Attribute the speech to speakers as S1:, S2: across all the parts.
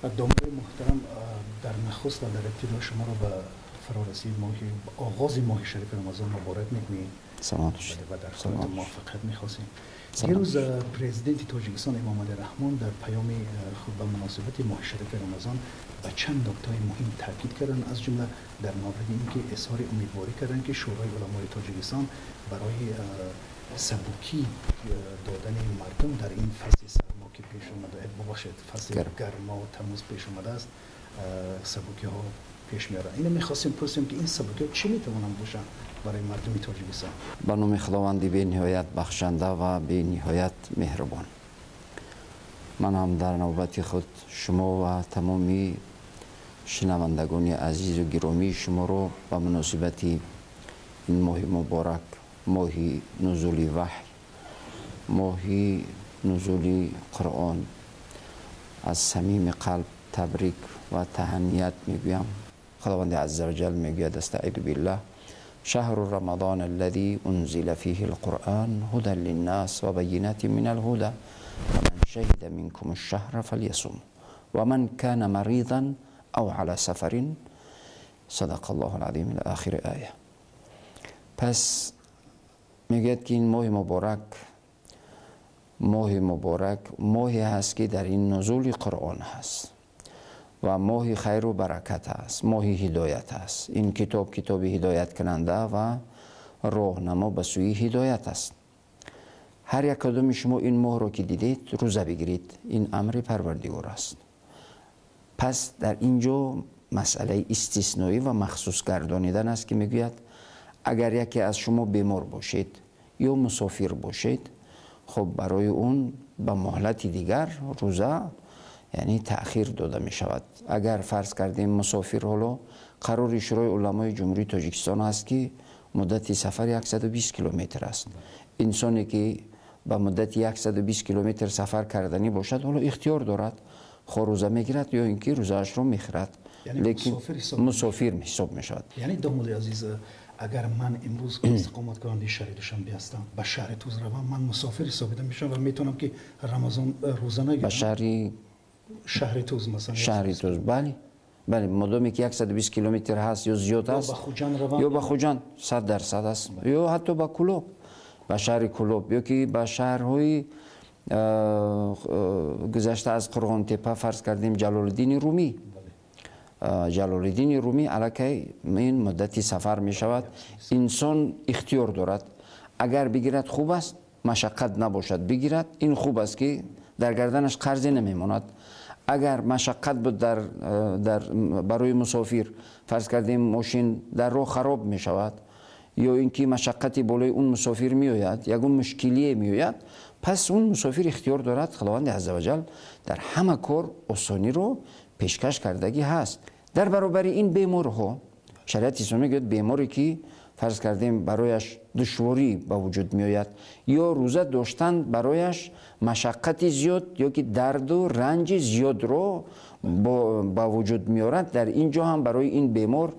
S1: Домои муҳтарам, дар нахуст ва дар ибтидо шуморо ба фарорасии моҳи оғози моҳи шарифи Рамазон муборак мекунем.
S2: Саломат бошед.
S1: Ва дар коратон муваффақият мехоҳем. Дирӯз президенти Тоҷикистон Эмомалӣ Раҳмон дар паёми худ ба муносибати моҳи шарифи Рамазон ба чанд нуктаҳои муҳим таъкид карданд, аз ҷумла дар мавриди ин ки изҳори умедворӣ карданд, ки Шӯрои уламои Тоҷикистон барои сабукӣ додани мардум дар ин фасли сармо ки пеш омада, бубахшед, фасли гармо тамӯз пеш омадааст, сабукиҳо пеш меоранд. Инро мехостем пурсем, ки ин сабукиҳо чӣ метавонанд бошанд барои мардуми Тоҷикистон?
S2: Ба номи Худованди бениҳоят бахшанда ва бениҳоят меҳрубон. Ман ҳам дар навбати худ шумо ва тамоми шунавандагони азизу гиромии шуморо ба муносибати ин моҳи муборак, моҳи нузули ваҳй, моҳи нузули Қуръон аз самими қалб табрик ва таҳният мегӯям. Худованди азза ва ҷал мегӯяд: астаиду биллаҳ, شهر رمضان الذي أنزل فيه القرآن هدى للناس وبينات من الهدى فمن شهد منكم الشهر فليصم ومن كان مريضا أو على سفر صدق الله العظيم إلى آخر آية. پس میگوید که این ماه مبارک، ماه مبارک ماهی هست که در این نزول قرآن هست و ماه خیر و برکت است، ماه هدایت است. این کتاب کتاب هدایت کننده و راهنما به سوی هدایت است. هر یک کدوم شما این ماه رو که دیدید روزه بگیرید، این امر پروردگار است. پس در اینجا مسئله استثنایی و مخصوص گردانیدن است که میگوید اگر یکی از شما بیمار باشید یا مسافر باشید، خب برای اون به مهلت دیگر روزه یعنی تأخیر داده می شود. اگر فرض کردیم مسافر، حالا قرار شورای علمای جمهوری تاجیکستان است که مدت سفر 120 کیلومتر است. انسانی که به مدت 120 کیلومتر سفر کردنی باشد، حالا اختیار دارد خو روزه میگیرد یا اینکه روزه اش رو میخورد، لیکن مسافر حساب می شود.
S1: یعنی داماد عزیز، اگر من امروز استقامت کننده شهر دوشنبه هستم، به شهر توز روم، من مسافر حسابیده میشم و میتونم که رمضان روزه نگیرم؟
S2: به شهر
S1: توز مثلا،
S2: شهر توز، بله بله، مادامی که 120 کیلومتر هست یا زیاد است، یا به خوجند 100% است، یا حتی به کلوب، به شهر کلوب، یا که به شهرهای گذشته از قرغان تپه، فرض کردیم جلال رومی، جلال رومی علیکی این مدتی سفر می شود. انسان اختیار دارد، اگر بگیرد خوب است، مشقت نباشد بگیرد، این خوب است که در گردنش قرضی نمیماند. اگر مشقت بود در برای مسافر، فرض کردیم ماشین در راه خراب می شود یا اینکه مشقتی بالای اون مسافر می آید، یگون مشکلی می آید، پس اون مسافر اختیار دارد. خداوند عزوجل در همه کار آسانی رو پیشکش کردگی هست. در برابر این بیمارها شریعت اسلامی میگوید بیماری که فرض کردیم برایش دشواری به وجود می آید یا روزه داشتن برایش مشقت زیاد یا که درد و رنج زیاد رو به وجود می آورد، در اینجا هم برای این بیمار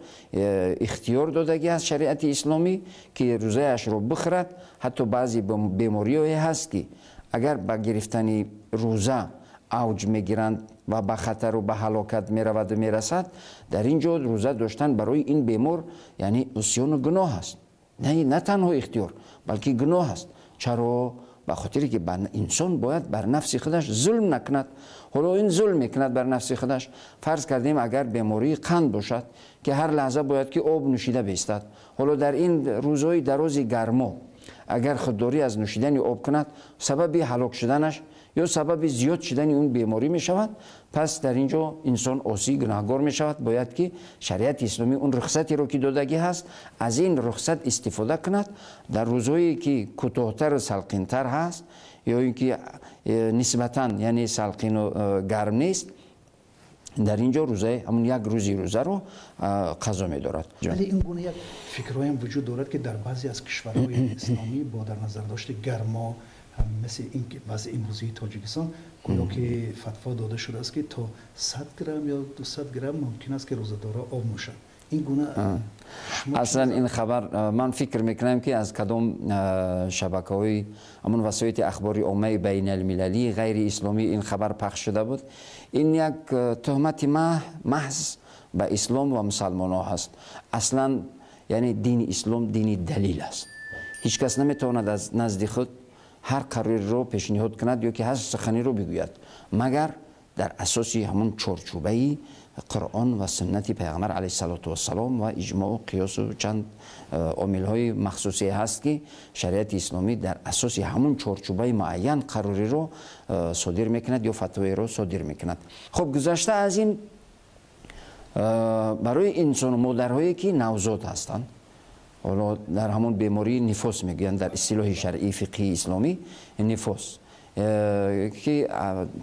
S2: اختیار دادگی از شریعت اسلامی که روزه اش رو بخورد. حتی بعضی بیماری های هست که اگر با گرفتن روزه اوج میگیرند و به خطر و به هلاکت میرود و میرسد، در اینجا روزه داشتن برای این بیمار یعنی عصیان و گناه است. نه تنها اختیار بلکه گناه است. چرا؟ به خاطر که انسان باید بر نفس خودش ظلم نکند. حالا این ظلم میکند بر نفس خودش. فرض کردیم اگر بیماری قند باشد که هر لحظه باید که آب نوشیده بیستد، حالا در این روزهای دراز گرما اگر خودداری از نوشیدن آب کند، سبب هلاک شدنش یا سبب زیاد شدن اون بیماری می شود. پس در اینجا انسان عاصی گناهگار می شود. باید که شریعت اسلامی اون رخصتی رو که دادگی هست از این رخصت استفاده کند. در روزهایی که کوتاه‌تر و سلقین‌تر هست یا اینکه نسبتاً یعنی سلقین و گرم نیست، در اینجا روزه همون یک روزی روزه رو قضا می دارد.
S1: ولی این گونه یک فکرهایی هم وجود دارد که در بعضی از کشورهای اسلامی با در نظر داشت گرما، مثل این وضع امروزی تاجیکستان، گویا که فتوا داده شده است که تا 100 گرم یا 200 گرم ممکن است که روزه‌دارا آب نوشند. Ин гуна
S2: Аслан ин хабар, ман фикр мекунам, ки аз кадом шабакаҳои ҳамон васоити ахбори оммаи байналмилалии ғайриисломӣ ин хабар пахш шуда буд. Ин як туҳмати маҳз ба ислом ва мусалмонҳо ҳаст. Аслан, яъне, дини ислом дини далил аст. Ҳеҷ кас наметавонад аз назди худ ҳар қарорро пешниҳод кунад ё ки ҳар суханиро бигӯяд, магар дар асоси ҳамон чорчӯбаи Қуръон ва суннати Пайғамбар алайҳиссалоту вассалом ва иҷмоу қиёсу чанд омилҳои махсусе ҳаст, ки шариати исломӣ дар асоси ҳамон чорчӯбаи муайян қарориро содир мекунад ё фатвоеро содир мекунад. Хуб, гузашта аз ин, барои инсону модарҳое, ки навзод ҳастанд, ҳоло дар ҳамон бемории нифос мегӯянд, дар истилоҳи шаръии фиқҳии исломӣ нифос, ки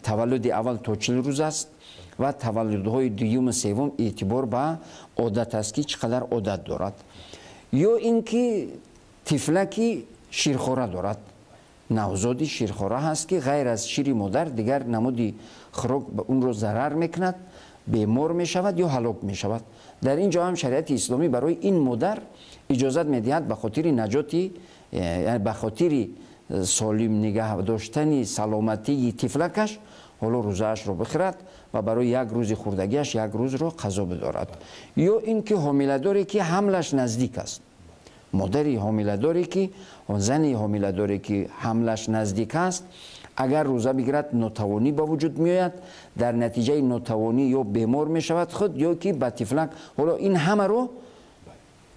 S2: таваллуди аввал то 40 рӯз аст ва таваллудҳои дуюму севум эътибор ба одат аст, ки чӣ қадар одат дорад, ё ин ки тифлаки ширхора дорад, навзоди ширхора ҳаст, ки ғайр аз шири модар дигар намуди хӯрок унро зарар мекунад, бемор мешавад ё ҳалок мешавад, дар ин ҷо ҳам шариати исломӣ барои ин модар иҷозат медиҳад ба хотири наҷоти, ба хотири солим нигаҳ доштани саломатии тифлакаш, ҳоло рӯзаашро бихӯрад ва барои як рӯзи хӯрдагиаш як рӯзро қазо бидорад. Ё ин ки ҳомиладоре, ки ҳамлаш наздик аст, модари ҳомиладоре, ки зани ҳомиладоре, ки ҳамлаш наздик аст, агар рӯза бигирад, нотавонӣ ба вуҷуд меояд, дар натиҷаи нотавонӣ ё бемор мешавад худ, ё ки ба тифлак. Ҳоло ин ҳамаро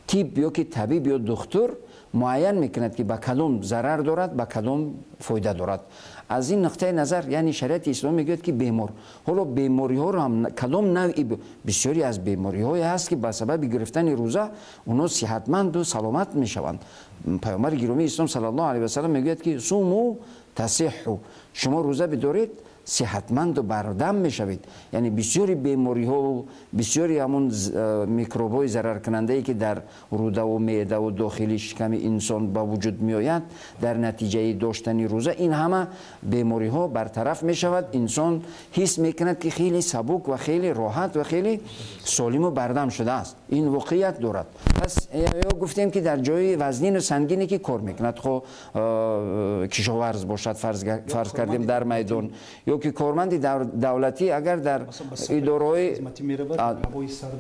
S2: тиб ё ки табиб ё духтур муайян мекунад, ки ба кадом зарар дорад, ба кадом фоида дорад. Аз ин нуқтаи назар, яъне, шариати исломӣ мегӯяд, ки бемор, ҳоло бемориҳоро ҳам кадом навъи, бисёре аз бемориҳое ҳаст, ки ба сабаби гирифтани рӯза онҳо сиҳатманду саломат мешаванд. Паёмбари гиромии ислом саллаллоҳу алайҳи васалам мегӯяд, ки صوموا تصحوا, шумо рӯза бидоред, сиҳатманду бардам мешавед. Яъне бисёри бемориҳо, бисёри ҳамон микробҳои зараркунандае, ки дар рӯдаву меъдаву дохили шиками инсон ба вуҷуд меояд, дар натиҷаи доштани рӯза ин ҳама бемориҳо бартараф мешавад. Инсон ҳис мекунад, ки хеле сабук ва хеле роҳат ва хеле солиму бардам шудааст. Ин воқеият дорад. Пас ё гуфтем, ки дар ҷои вазнину сангине, ки кор мекунад, хо кишоварз бошад, фарз кардем, дар майдон, ё ки корманди давлатӣ, агар дар идораҳои,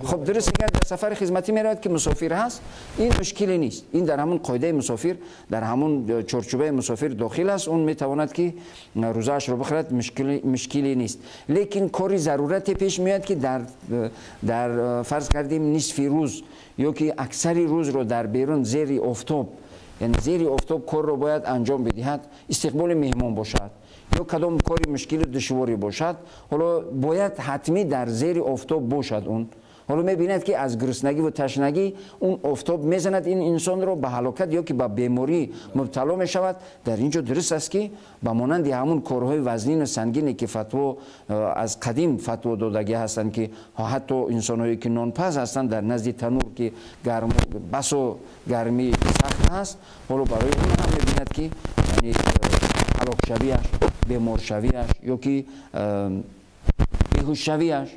S2: хуб, дуруст, агар дар сафари хизматӣ меравад, ки мусофир ҳаст, ин мушкиле нест. Ин дар ҳамон қоидаи мусофир, дар ҳамон чорчӯбаи мусофир дохил аст. Он метавонад, ки рӯзаашро бихӯрад, мушкиле нест. Лекин кори зарурате пеш меояд, ки дар, фарз кардем, нисфи рӯз ё ки аксари рӯзро дар берун, зери офтоб, яъне зери офтоб корро бояд анҷом бидиҳад, истиқболи меҳмон бошад ё кадом кори мушкилу душворе бошад, ҳоло бояд ҳатмӣ дар зери офтоб бошад. Он ҳоло мебинад, ки аз гуруснагӣ ташнагӣ он офтоб мезанад, ин инсонро ба ҳалокат ё ки ба беморӣ мубтало мешавад. Дар ин ҷо дуруст аст, ки ба монанди ҳамун корҳои вазнину сангине, ки фатво аз қадим фатво додагӣ ҳастанд, ки ҳатто инсонҳое, ки нонпаз ҳастанд, дар назди танур, ки гарму басо гармӣ сахт ҳаст, ҳоло барои он ҳам мебинад, ки ҳалокшавиаш, беморшавиаш ё ки беҳушшавиаш.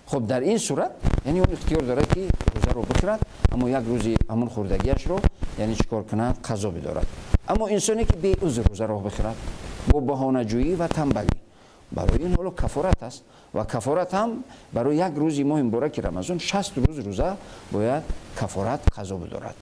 S2: Хуб, дар ин сурат, яъне, он ихтиёр дорад, ки рӯзаро бихӯрад, аммо як рӯзи ҳамон хӯрдагиашро, яъне, чӣ кор кунад? Қазо бидорад. Аммо инсоне, ки беузр рӯзаро бихӯрад бо баҳонаҷӯӣ ва тамбалӣ, барои ин ҳоло кафорат аст ва кафорат ҳам барои як рӯзи моҳи мубораки Рамазон 60 рӯз рӯза бояд кафорат қазо бидорад.